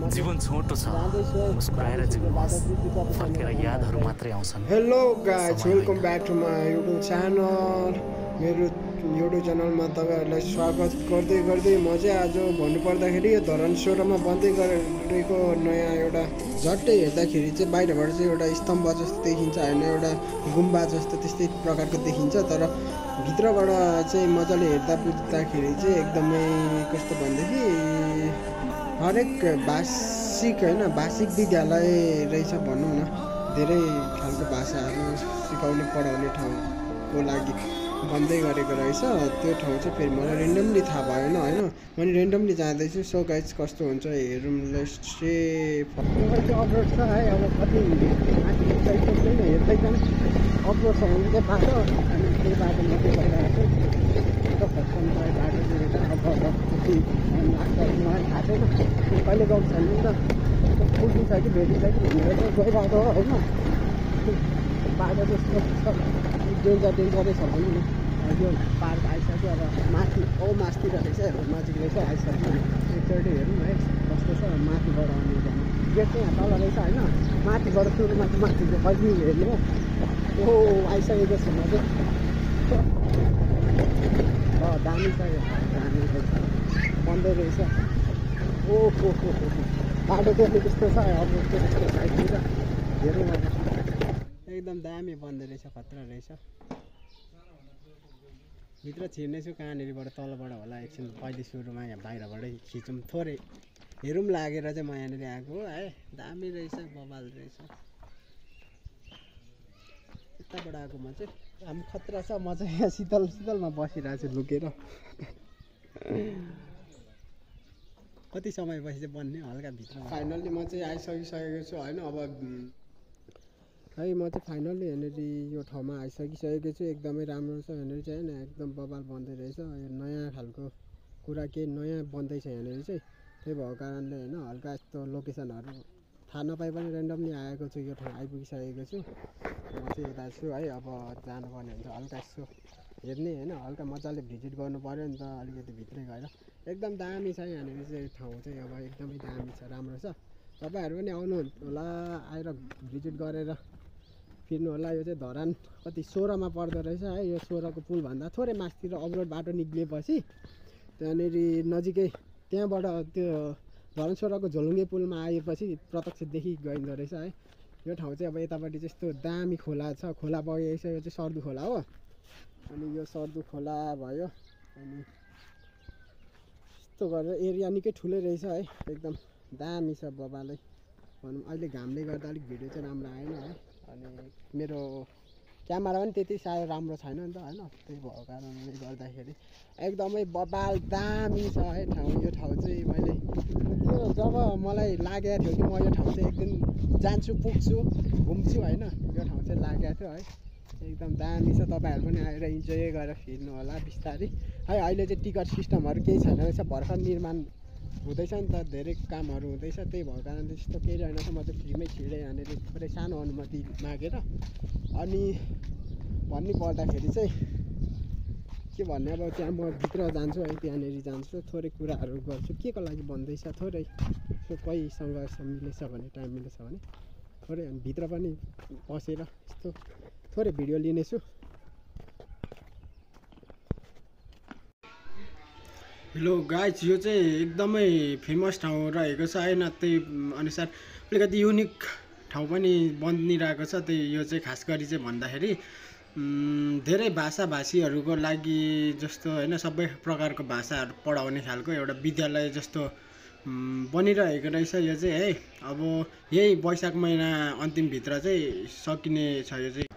जीवन छोटो छ, मुस्कुराएर जिउनुहोस्, फर्केर यादहरू मात्रै आउँछन्। Hello guys, welcome back to my YouTube channel. मेरो युट्युब च्यानलमा तपाईँहरूलाई स्वागत गर्दै म चाहिँ आज भन्नुपर्दाखेरि यो धरान सोह्रमा बन्दै गरेको नयाँ एउटा झट्टै हेर्दाखेरि चाहिँ बाहिरबाट चाहिँ एउटा स्तम्भ जस्तो देखिन्छ होइन, एउटा गुम्बा जस्तो त्यस्तै प्रकारको देखिन्छ, तर भित्रबाट चाहिँ मजाले हेर्दा बुझ्दाखेरि चाहिँ एकदमै कस्तो भनेदेखि हरेक भाषिक होइन भाषिक विद्यालय रहेछ भनौँ न। धेरै खालको भाषाहरू सिकाउने पढाउने ठाउँको लागि बन्दै गरेको रहेछ। त्यो ठाउँ चाहिँ फेरि मलाई रेन्डमली थाहा भएन होइन, मैले रेन्डमली जाँदैछु। सो गाइज कस्तो हुन्छ हेरौँ। अपलोड छ है, अब कति हेर्दै जाउँ। अपलोड छ भने चाहिँ बाटो, अनि त्यो बाटो मात्रै भइरहेको छ। बाटो चाहिँ यता अब कति लाग्छ मलाई थाहा छैन, कहिले गाउँ छैन नि त, पुगिन्छ कि भेटिन्छ कि भनेर चाहिँ गइरहेको हो होइन। बाटो त्यस्तो डेन्जरै छ भनौँ न। यो पार्क आइसक्यो, अब माथि मास्तिर रहेछ, नजिक रहेछ, आइसक्यो। एकचोटि हेरौँ है कस्तो छ। माथिबाट आउने गेट चाहिँ यहाँ तल रहेछ होइन, माथिबाट सुरुमा चाहिँ माथि कहिले हेर्नु हो। आइसकेको छ म चाहिँ। दामी छ यो, दामी रहेछ, बन्दै रहेछ। ओहो बाटो चाहिँ त्यस्तो छ, अब त्यस्तो साइडतिर हेरौँ अब। एकदम दामी बन्दै रहेछ, खतरा रहेछ। भित्र छिर्नेछु कहाँनिरबाट, तलबाट होला। एकछिन पहिले सुरुमा यहाँ बाहिरबाटै खिचौँ, थोरै हेरौँ लागेर चाहिँ म यहाँनिर आएको हो है। दामी रहेछ, बबाल रहेछ। यताबाट आएको म चाहिँ हामी खतरा छ। म चाहिँ यहाँ शीतलमा बसिरहेको छु लुकेर। कति समयपछि चाहिँ बन्ने हल्का भित्र। फाइनल्ली म चाहिँ आइसकिसकेको छु होइन। अब है म चाहिँ फाइनल्ली यहाँनिर यो ठाउँमा आइसकिसकेको छु। एकदमै राम्रो छ यहाँनिर चाहिँ होइन, एकदम बबाल बन्दै रहेछ। यो नयाँ खालको कुरा केही नयाँ बन्दैछ यहाँनिर चाहिँ, त्यही भएको कारणले होइन हल्का यस्तो लोकेसनहरू थाहा नपाइ पनि रेन्डमली आएको छु। यो ठाउँ आइपुगिसकेको छु म चाहिँ, यता छु है। अब जानुपर्ने हुन्छ हल्का यसो हेर्ने होइन, हल्का मजाले भिजिट गर्नु पऱ्यो नि त अलिकति भित्रै गएर। एकदम दामी छ यहाँनिर चाहिँ ठाउँ चाहिँ, अब एकदमै दामी छ, राम्रो छ। तपाईँहरू पनि आउनु होला, आएर भिजिट गरेर फिर्नु होला। यो चाहिँ धरान कति 16मा पर्दो रहेछ है। यो 16को पुलभन्दा थोरै मास्तिर अब्रोड बाटो निक्लिएपछि त्यहाँनिर नजिकै त्यहाँबाट त्यो धरान 16को झोलुङ्गे पुलमा आएपछि प्रत्यक्ष देखि गइँदो रहेछ है। यो ठाउँ चाहिँ अब यतापट्टि चाहिँ यस्तो दामी खोला छ, खोला बगेको छ। यो चाहिँ सर्दु खोला हो, अनि यो सर्दु खोला भयो। अनि यस्तो गरेर एरिया निकै ठुलै रहेछ है, एकदम दामी छ बबालै भनौँ। अहिले घामले गर्दा अलिक भिडियो चाहिँ राम्रो आएन है, अनि मेरो क्यामेरा पनि त्यति साह्रो राम्रो छैन नि त होइन, त्यही भएको कारणले गर्दाखेरि एकदमै बबाल दामी छ है ठाउँ। यो ठाउँ चाहिँ मैले जब मलाई लागेको थियो कि म यो ठाउँ चाहिँ एक दिन जान्छु, पुग्छु, घुम्छु होइन, यो ठाउँ चाहिँ लागेको थियो है। एकदम दामी छ। तपाईँहरू पनि आएर इन्जोय गरेर फिर्नु होला बिस्तारै है। अहिले चाहिँ टिकट सिस्टमहरू केही छैन रहेछ, भर्खर निर्माण हुँदैछ नि त, धेरै कामहरू हुँदैछ, त्यही भएको कारणले त्यस्तो केही रहेनछ। म चाहिँ फ्रीमै छिरेँ यहाँनिर थोरै सानो अनुमति मागेर। अनि भन्नु पर्दाखेरि चाहिँ के भन्ने, अब त्यहाँ म भित्र जान्छु है, त्यहाँनिर जान्छु, थोरै कुराहरू गर्छु के को लागि भन्दैछ, थोरै सो कोहीसँग मिलेछ भने, टाइम मिलेछ भने थोरै भित्र पनि पसेर यस्तो थोरै भिडियो लिनेछु। हेलो गाइज, यो चाहिँ एकदमै फेमस ठाउँ रहेको छ होइन, त्यही अनुसार अलिकति युनिक ठाउँ पनि बनिरहेको छ। त्यही यो चाहिँ खास गरी चाहिँ भन्दाखेरि धेरै भाषाभाषीहरूको लागि जस्तो होइन, सबै प्रकारको भाषाहरू पढाउने खालको एउटा विद्यालय जस्तो बनिरहेको रहेछ यो चाहिँ है। अब यही वैशाख महिना अन्तिमभित्र चाहिँ सकिने छ यो चाहिँ।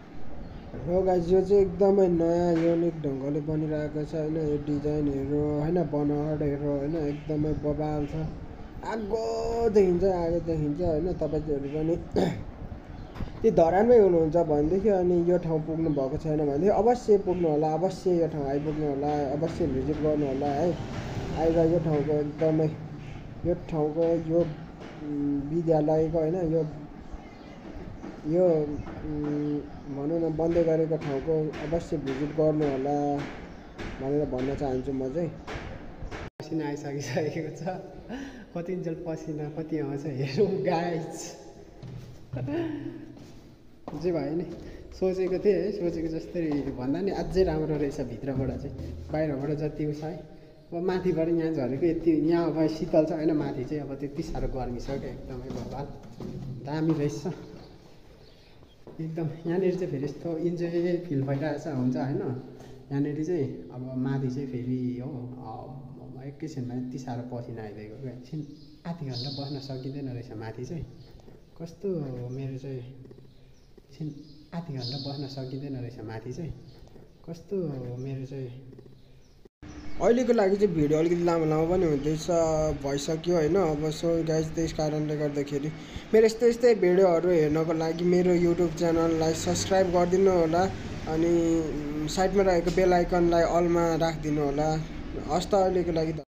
हो गाइज, यो चाहिँ एकदमै नयाँ युनिक ढङ्गले बनिरहेको छ होइन। यो डिजाइनहरू होइन, बनावटहरू होइन, एकदमै बबाल छ। आगो देखिन्छ होइन। तपाईँहरू पनि त्यो धरानमै हुनुहुन्छ भनेदेखि अनि यो ठाउँ पुग्नु भएको छैन भनेदेखि अवश्य पुग्नु होला, अवश्य यो ठाउँ आइपुग्नु होला, अवश्य भिजिट गर्नु होला है। आएर यो ठाउँको एकदमै यो ठाउँको यो विद्यालयको होइन, यो भनौँ न बन्दै गरेको ठाउँको अवश्य भिजिट गर्नु होला भनेर भन्न चाहन्छु म चाहिँ। पसिना आइसकिसकेको छ कतिन्जेल पसिना कति आउँछ हेरौँ गाइज जे भयो नि सोचेको थिएँ है सोचेको जस्तै भन्दा नि अझै राम्रो रहेछ भित्रबाट चाहिँ बाहिरबाट जति उस है अब माथिबाट यहाँ झरेको यति यहाँ अब शीतल छ होइन माथि चाहिँ अब त्यति साह्रो गर्मी छ क्या एकदमै भगवान् दामी रहेछ एकदम यहाँनिर चाहिँ फेरि यस्तो इन्जोय फिल भइरहेछ हुन्छ होइन यहाँनिर चाहिँ अब माथि चाहिँ फेरि हो एकैछिनमा यति साह्रो पसिना आइदिएको क्या एकछिन आधी घन्टा बस्न सकिँदैन रहेछ माथि चाहिँ कस्तो मेरो चाहिँ एकछिन आधी घन्टा बस्न सकिँदैन रहेछ माथि चाहिँ कस्तो मेरो चाहिँ अहिलेको लागि चाहिँ भिडियो अलिकति लामो लामो पनि हुँदैछ भइसक्यो होइन अब सो गाइज त्यस कारणले गर्दाखेरि मेरो यस्तै भिडियोहरू हेर्नको लागि मेरो युट्युब च्यानललाई सब्सक्राइब गरिदिनु होला अनि साइडमा रहेको बेल आइकनलाई अलमा राखिदिनु होला हस् त अहिलेको लागि